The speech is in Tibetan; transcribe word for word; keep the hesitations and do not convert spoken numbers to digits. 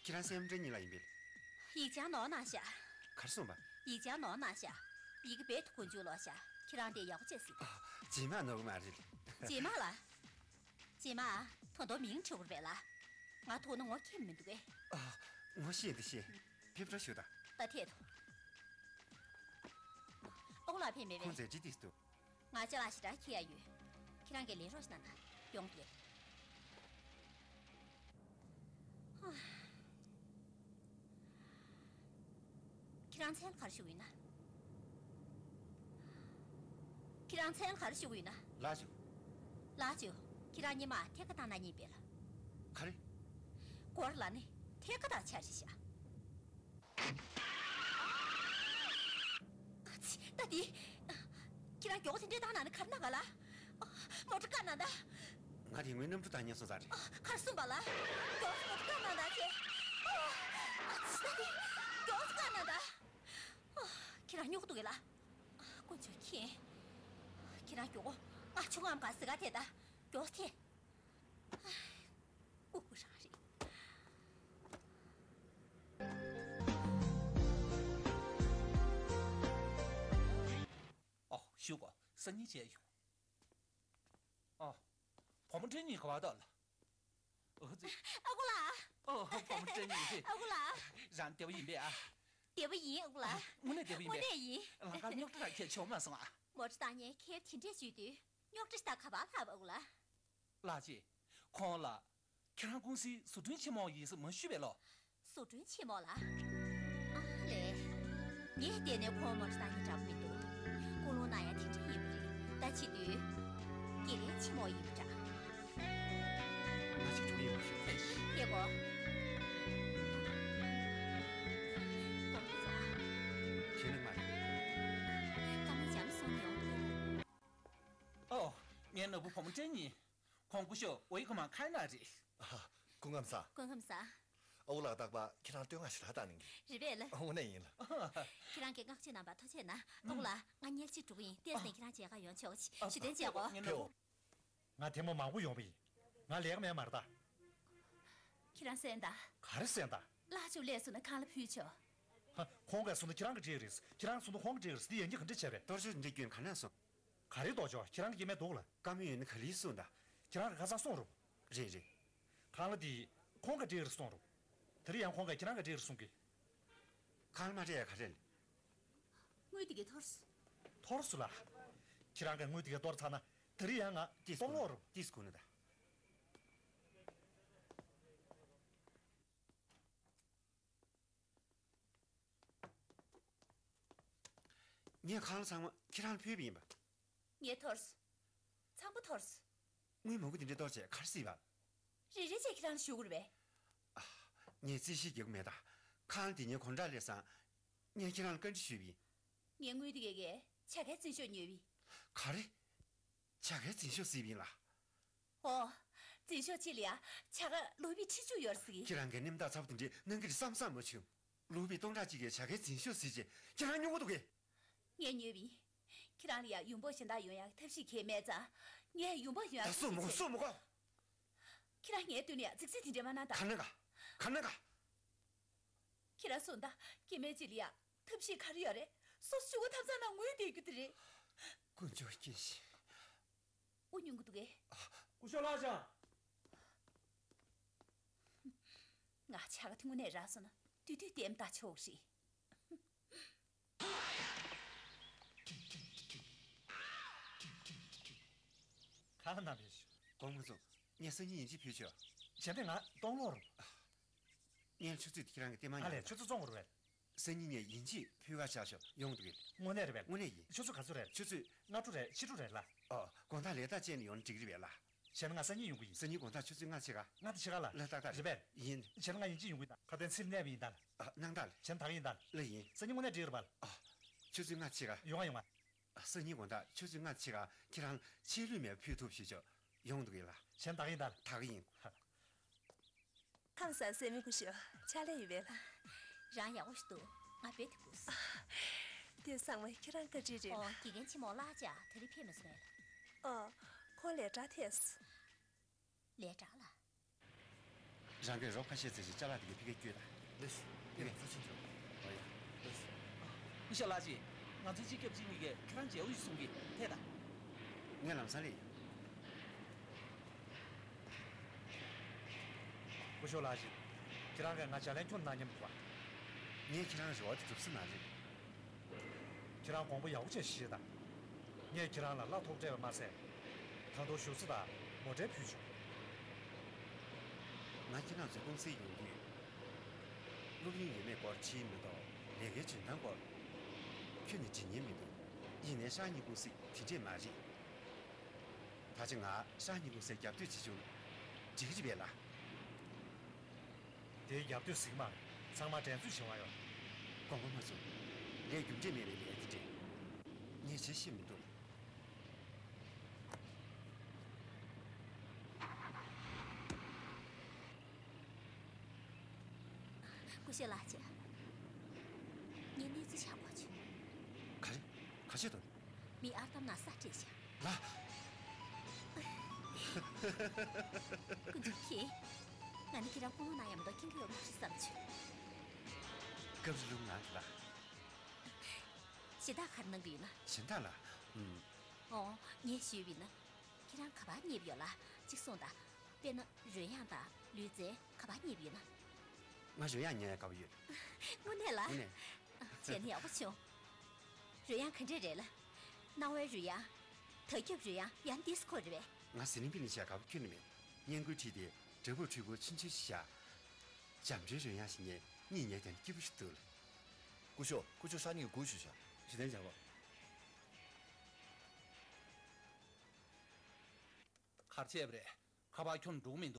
ཁྱེད་རང་སྲས་མོ་བཀྲ་ཉི་མ་ལགས་ཡིན་པས། ཡིག་ཆ་ནོར་གནང་ཤག་ག་རེ་གསུངས་པ། ཡིག་ཆ་ནོར་གནང་ཤག་ཡི་གེ་རྦད་དེ་དཀོན་མཆོག་ལོག་ཤག་ཁྱེད་རང་དེ་ཡག་པོ་བྱས་ཟིན། ཨ། རྗེས་མ་ནོར་གི་མ་རེད། རྗེས་མ་ལགས། རྗེས་མ། ད་དུང་མིང་འབྲི་དགོས་རེད་པས་ལགས། ང་ཐུག་ན་ངོ་མཁྱེན་མི་འདུག་གས། ཨ། ངོ་ཤེས་འདི་ཤེས། ཕེབས་རོགས་ཞུ་དང་། ད་ཐད་དོ། ཨོ་ལགས་ཕེབས་མེད་པས། ཁོང་ཚོས་ཅི་ཏིས་འདུག་ང་ཅ་ལག་ཞེ་དྲག་འཁྱེར་ཡ་ཡོད། ཁྱེད་རང་གིས་ལེན་རོགས་ཞེ་གནང་ན་ཡོང་གི་རེད། ཁྱེད་རང་མཚན་ལ་ག་རེ་ཞུ་གི་ཡོད་ན། ཁྱེད་རང་མཚན་ལ་ག་རེ་ཞུ་གི་ཡོད་ན། ལགས་ཞུ། ལགས་ཞུ། ཁྱེད་རང་སྔོན་མ་ཐད་ཀ་བཏང་གནང་མཁན་ཡིན་པས་ལགས། ག་རེ། སྒོར་ལ་ནི་ཐད་ཀ་བཏང་ཆ་རེད་ཤག་ཨ་ཙི། ད་འདི། ཁྱེད་རང་མགྱོགས་པོ་དེ་འདྲས་བཏང་གནང་ན་ག་རེ་གནང་ག་ལགས། མོ་ཊ་བཀག་གནང་དང་། ང་དེ་སྔོན་གནམ་གྲུ་བཏང་མཁན་སོང་ཙང་རེད། ག་རེ་གསུངས་པ་ལགས། མགྱོགས་པོ་མོ་ཊ་བཀག་གནང་དང་ཅེས། ཨ་ཙི། ད་འདི། མགྱོགས་པོ་བཀག་གནང་དང་། ཁྱེད་རང་སྨྱོ་གི་འདུག་གས་ལགས། དཀོན་མཆོག་མཁྱེན། ཁྱེད་རང་མགྱོགས་པོ་ང་ཆུང་ངམ་ག་ཟི་ག་དེ་ད་མགྱོགས་དེ། ཨུ་ཀུ་རང་རེད། ཨོ། བཞུགས་གོ། སང་ཉིན་མཇལ་ཡོང་། ཨོ། བུ་མོ་བཀྲ་ཉི་ག་པར་འདུག་ལགས། ཨོ་ཙི། ཨ་ཁུ་ལགས། ཨོ། བུ་མོ་བཀྲ་ཉི། ཨ་ཁུ་ལགས། རང་བདེ་པོ་ཡིན་པས་ཨ། བདེ་པོ་ཡིན་ཨ་ཁུ་ལགས། དངོས་གནས་བདེ་པོ་ཡིན་པས། དངོས་གནས་ཡིན། ལམ་ཁར་རྙོག་དྲ་རག་ཁྱེད་བྱུང་མ་སོང་ཨ། མོ་ཊ་བཏང་མཁན་ཁྱེད་དེ་འདྲས་བྱོས་དུས་རྙོག་དྲ་ཞིག་ད་ག་པར་ལྷག་པ་ཨ་ཁུ་ལགས། ལགས་ཀྱིས། ཁོང་ལ། ཁྱེད་རང་ཀུང་སིའི་བཟོ་སྐྲུན་ཆེན་མོ་ཡིན་ཟེར་མ་ཞུས་པས་ལོ། བཟོ་སྐྲུན་ཆེན་མོ་ལགས། ཨ་ལས། ངས་བལྟས་ནས་ཁོང་མོ་ཊ་བཏང་མཁན་འདྲ་པོ་མི་འདུག་ཀུན་སློང་གནང་ཡ་དེ་འདྲ་ཡིན་པ་རེད། ད་བྱེད་དུས། དགེ་རྒན་ཆེན་མོ་ཡིན་པ་འདྲ། ང་ཅིག་འགྲོ་ཡི་མ་ཤེས། ཧེ་གོ། ཁོང་ཚོ་ཚོ། ཁྱེད་ནི་མ་རེད། ཀ་མ་འཇམ་སོང་ནས་ཡོང་གི། ཨོ། ངའི་ནོར་བུ་བུ་མོ་བཀྲ་ཉི། ཁོང་སྐུ་ཞབས་ཝེ་ཁོ་མ་ཁའི་ན་རེད། ཨ། སྐུ་ཁམས་བཟང་། སྐུ་ཁམས་བཟང་། ཨ་ཁུ་ལགས་རྟག་པར་ཁྱེད་རང་བསྟོད་བསྔགས་ཞེ་དྲག་བཏང་གནང་གི། རེད་པས་ལགས། དངོས་གནས་ཡིན་ལགས། ཁྱེད་རང་གིས་བསྔགས་བརྗོད་གནང་བར་ཐུགས་རྗེ་གནང་། ཨ་ཁུ་ལགས། ང་སྔོན་ལ་ཅིག་འགྲོ་གི་ཡིན། ཏོག་ཙམ་ཁྱེད་རང་མཇལ་ཁ་ཡོང་ཆོག་གི། ཞུ་དོན་བྱེད་དགོས། ཕེབས་འོ། ང་ཐེངས་མ་མང་པོ་ཡོང་པ་ཡིན། ང་ལས་ཀ་མེད་མ་རེད་ད། ཁྱེད་རང་གསན་དང་། ག་རེ་གསན་དང་། ལགས་ཅོ་ལས་སུ་ན་ཁང་ལ་ཕུལ་ཆོག་ཧ། ཁོང་གིས་གསུངས་ན་ཁྱེད་རང་གི་འདྲེ་རེད། ཁྱེད་རང་གསུངས་ན་ཁོང་གི་འདྲེ་རེད། འདི་ཡན་གྱི་ག་འདྲ་བྱས་པས། གཏོར་ཆོག་འདི་སྐྱོན་ག་ནས་སོང་། ག་རེ་གཏོར་ཆོག་ཁྱེད་རང་གི་སྐྱེ་དམན་འདུག་ལ། བཀའ་མོལ་ཡོད་ན་ག་ལེར་གསུངས་དང་། ཁྱེད་རང་གི་ཁ་སང་གསུངས་རུང་། རེད་རེད། ཁང་གླ་དེ་ཁོང་གི་འདྲེ་རེད་གསུངས་རུང་། དེ་རིང་ཡང་ཁོང་གིས་ཁྱེད་རང་གི་འདྲེ་རེད་གསུངས་གི། ཁང་གླ་མ་སྤྲད་ཡ་ག་རེ་རེད། དངུལ་དེ་གས་འཐོར་སོང་། འཐོར་སོང་ལ། ཁྱེད་རང་གིས་དངུལ་དེ་གས་གཏོར་ཚར་ན་དེ་རིང་ཡང་ང་ཏིས་གཏོང་ལོག་རུང་། ཏིས་གོ་ནི་ད། ངས་ཁང་གླ་ཚང་མ་ཁྱེད་རང་ལ་ཕུལ་བ་ཡིན་པ། ངས་འཐོར་སོང་། ཚང་མ་འཐོར་སོང་། དངུལ་མང་པོ་དེ་འདྲ་གཏོར་བྱས་ག་རེ་སྲིད་པ། རེ་རེ་བྱས་ཁྱེད་རང་ལ་ཞུ་དགོས་རེད་པས། ཨ། ངས་རྩིས་ཞིབ་རྒྱག་གི་མེད་ད། ཁང་གླ་དེ་ངའི་གོང་ཊག་ལས་སང་། ངས་ཁྱེད་རང་ལ་བཀའ་འདྲི་ཞུས་པ་ཡིན། ངས་དངུལ་དེ་གས་གས་བྱ་དགའི་འཛིན་ཤོག་ཉོས་པ་ཡིན། ག་རེ། བྱ་དགའི་འཛིན་ཤོག་ཟེར་བ་ཡིན་ལ། ཨོ། འཛིན་ཤོག་གཅིག་ལ་ཡ་བྱ་དགའ་ལོ་བི་ཁྲི་བཅུ་ཡོད་རེད་ཟེར་གི། ཁྱེད་རང་གིས་གནས་བདག་ཚ་པོ་དེ་འདྲས་གནང་གི་རེད་བསམ་བསམ་མ་བྱུང་། ལོ་བི་སྟོང་ཕྲག་གཅིག་གི་བྱ་དགའི་འཛིན་ཤོག་ཟེར་བྱས་ཁྱེད་རང་སྨྱོ་གི་འདུག་གས། ངས་ཉོས་པ་ཡིན། ཁྱེད་རང་ལ་ཡ་ཡོང་འབབ་གཞན་དག་ཡོང་ཡག་ཐབས་ཤེས་གང་ཡང་མེད་ཙང་། ངས་ཡོང་འབབ་ཡོང་ཡག་ད་ཐབས་ཤེས་སུ་མོ་གོ། ཁྱེད་རང་ངའི་མདུན་ལ་ཡ་རྫིག་རྫིག་དེ་འདྲས་མ་གནང་ད། ག་ན་ག་ག་ན་ག་ཁྱེད་རང་གསུངས་ད། སྐྱེ་དམན་གཅིག་ལ་ཡ་ཐབས་ཤེས་ག་རེ་ཡོད་རེད། སོ་སོ་ཤུ་གུ་ཐབ་ཚང་ནང་ངུས་བསྡད་རྒྱུ་དེ་རེད། དཀོན་མཆོག་མཁྱེན་ཞིང་། དབུ་སྙུང་གི་འདུག་གས། སྐུ་ཞབས་ལགས་བྱ། ང་ཆ་ག་ཐུང་ངུ་ནས་རག་སོང་ན་དུས་དུས་ལྟད་མོ་ལྟ་ཆོག་གི་རེད། ཁ་ལ་ན་བས་ཤོག་སྒོམ་མ་སོང་། ངས་སང་ཉིན་ཡིན་གཅིག་ཕུལ་ཆོག་བྱས་ན་ང་གཏོང་ལོག་རུང་། ངས་ཆུ་ཚོད་དེ་ཁྱེད་རང་གི་ལྟད་མ་ཨ་ཉལ་ལས་ཆུ་ཚོད་བཙོང་དགོས་རེད། སང་ཉིན་ངས་ཡིན་གཅིག་ཕུལ་ག་བཞག་ཤོག་ཡོང་འདུག་གས། དངོས་གནས་རེད་པས། དངོས་གནས་ཡིན། ཆུ་ཚོད་ག་ཚོད་རེད། ཆུ་ཚོད་སྔ་དྲོ་རེད་ཕྱི་དྲོ་རེད་ལ། ཨོ། དགོང་དག་ལས་ཐག་བཅད་ནས་ཡོང་ན་འགྲིག་གི་རེད་པས་ལ། བྱས་ན་ང་སང་ཉིན་ཡོང་གི་ཡིན། སང་ཉིན་དགོང་དག་ཆུ་ཚོད་ལྔ་ཕྱེད་ཀ་ལྔ་དང་ཕྱེད་ཀ་ལ། ལ་ཏག་ཏག་རེད། རེད་པས། ཡིན། བྱས་ན་ང་ཡིན་གཅིག་ཡོང་གི་ཡིན་ད། ཁ་དན་ཚིག་གནས་པ་ཡིན་ད་ལ། ཨ། གནང་ད་ལ། བྱས་ན་ད་ག་ཡིན་ད་ལ། ལ་ཡིན། སང་ཉིན་དངོས་གནས་འགྲིག་རེད་པ་ལ། ཨ། ཆུ་ཚོད་ལྔ་ཕྱེད་ཀ་ཡོང་ང་ཡོང་ང་། ཨ། སང་ཉིན་དགོང་དག་ཆུ་ཚོད་ལྔ་ཕྱེད་ཀ་ཁྱེད་རང་ཆད་ལུས་མེད་ཕུལ་ཐུབ་ཞེས་ཆོག་ཡོང་འདུག་གས་ལ། བྱས་ན་ད་ག་ཡིན་ད་ལ། ད་ག་ཡིན། ཧ། ཁམས་བཟང་སྲས་མོ་སྐུ་ཞབས། ཕྱག་ལས་ཡོད་པས་ལ། རང་ཡག་པོ་ཞིག་འདུག་ང་རྦད་དེ་སྒུག་སོང་། དེ་ཚང་མ་ཁྱེད་རང་བཀའ་དྲིན་རེད་ལ། ཨོ། དགེ་རྒན་ཆེན་མོ་ལགས་ཅག་ད་རེས་ཕེབས་མ་སོང་ངས་ལ། ཨོ། ཁོ་ལས་གྲྭ་ཐད་སོང་། ལས་གྲྭ་ལ། རང་གིས་རོགས་ཁ་ཤས་ཙམ་ཞིག་ཅ་ལག་དེ་གའི་ཕ་གིར་བསྐྱོད་དང་། ལགས་སོ། ཕ་གིར་ཚུར་ཕྱིན་ཆོག་ཨོ་ཡ། ལགས་སོ། སྐུ་ཞབས་ལགས་ཀྱིས་ང་ཚོའི་སྤྱི་ཁྱབ་ཅིག་གཉིས་ཀས་ཁྱེད་རང་མཇལ་བ་ཞིག་གསུང་གི་ཐད་དང་། ངས་ལམ་སང་སླེབས་ཡོང་། སྐུ་ཞབས་ལགས་ཀྱིས་ཁྱེད་རང་གིས་ང་ལྗགས་ལན་ཁྱོན་གནང་མཁན་མི་འདུག་པ། ངས་ཁྱེད་རང་རེ་བ་དེ་སྒྲུབ་ས་མ་རེད། ཁྱེད་རང་དགོངས་པ་ཡག་པོ་བྱས་བཞེས་དང་། ངས་ཁྱེད་རང་ལ་གླ་ཐོབ་སྤྲད་པ་མ་ཟད། ད་དུང་ཞུ་ཚིག་དང་ངོ་སྤྲོད་ཕུལ་ཆོག་ང་ཁྱེད་རང་ཚོའི་ཀུང་སིར་ཡོང་དུས། སློབ་ཡོན་ཡོད་མེད་སྐོར་དྲིས་མི་གཏོགས་ལས་ཀའི་འཇོན་ཐང་སྐོར་ཁྱོན་ནས་དྲི་མཁན་མི་འདུག་ཡིན་ནའི་ཧྲང་ཉིན་ཀུང་སི་དེ་འདྲས་མ་རེད། ད་ཆ་ང་ཧྲང་ཉིན་ཀུང་སིར་རྒྱབ་གཏོད་བྱེད་བཅུག་ན་འགྲིག་གི་རེད་པས་ལགས། དེའི་རྒྱབ་གཏོད་ཟིག་མ་རེད། ཚང་མ་འགྲན་རྩོད་བྱེད་པ་ཡོད། དགོངས་པ་མ་ཚོམས། ལས་རྒྱུ་འབྲས་མེད་པའི་ལས་དེ་འདྲས། ངས་བྱེད་ཤེས་མི་འདུག་སྐུ་ཞབས་ལགས་བྱས། ངས་གནས་ཚུལ་ཆགས་གོ་བྱུང་། ག་རེ། ག་བྱས་དང་། མི་ཨར་ཏམ་ན་ས་སྤྲད་བཞག་ལ། ཀུན་མཁྱེན། ང་ནི་ཁྱེད་རང་སྐུ་ངོ་ན་ཡང་མདོག་ཁེངས་ཀྱི་ཡོད་མ་རེད་བསམ་བྱུང་། སྐབས་རེ་ལུང་ང་དེ་ལ། གཞན་དག་ག་རེ་གནང་གི་ཡོད་ན། གཞན་དག་ལ། ཨུམ། ཨོ། ངས་ཞུས་པ་ཡིན་ན། ཁྱེད་རང་ག་པར་རྙེད་པ་ཡོད་ལ་གཅིག་གསུངས་དང་། དཔེར་ན་རོལ་དབྱངས་དང་ལུས་རྩལ་ག་པར་རྙེད་པ་ཡོད་ན། ང་རོལ་དབྱངས་ཉན་ཡག་དགའ་པོ་ཡོད། དངོས་གནས་ལ། དངོས་གནས། བྱས་ན་ཡག་པོ་བྱུང་། རོལ་དབྱངས་ག་འདྲས་རེད་ལ། སྣང་བའི་རོལ་དབྱངས། དར་ཁྱབ་རོལ་དབྱངས། ཡང་ཌིས་ཀོ་རེད་པས། ང་ཟི་ལིང་པི་ནི་བྱས་དགའ་པོ་ཁྱོན་ནས་མེད། བསྙེན་བཀུར་ཁྲིད་དེ་སྒྲ་སྦུག་འཁྲུལ་སྐོར་ཆུང་ཆུང་ཞིག་བཞག་འཇམ་རོལ་རོལ་དབྱངས་ཤིག་ཉན་གཉིད་ཉལ་ཀྱང་སྐྱིད་པོ་ཞིག་འདུག་ལ། སྐུ་ཞབས། སྐུ་ཞབས་ཧྲང་ཉིན་སྒུག་ཞུ་བྱ། ཞུ་དན་བྱ་བ། གར་བྱས་པ་རེད། ཁ་པར་ཁྱོན་འགྲོ་གི་མི་འདུག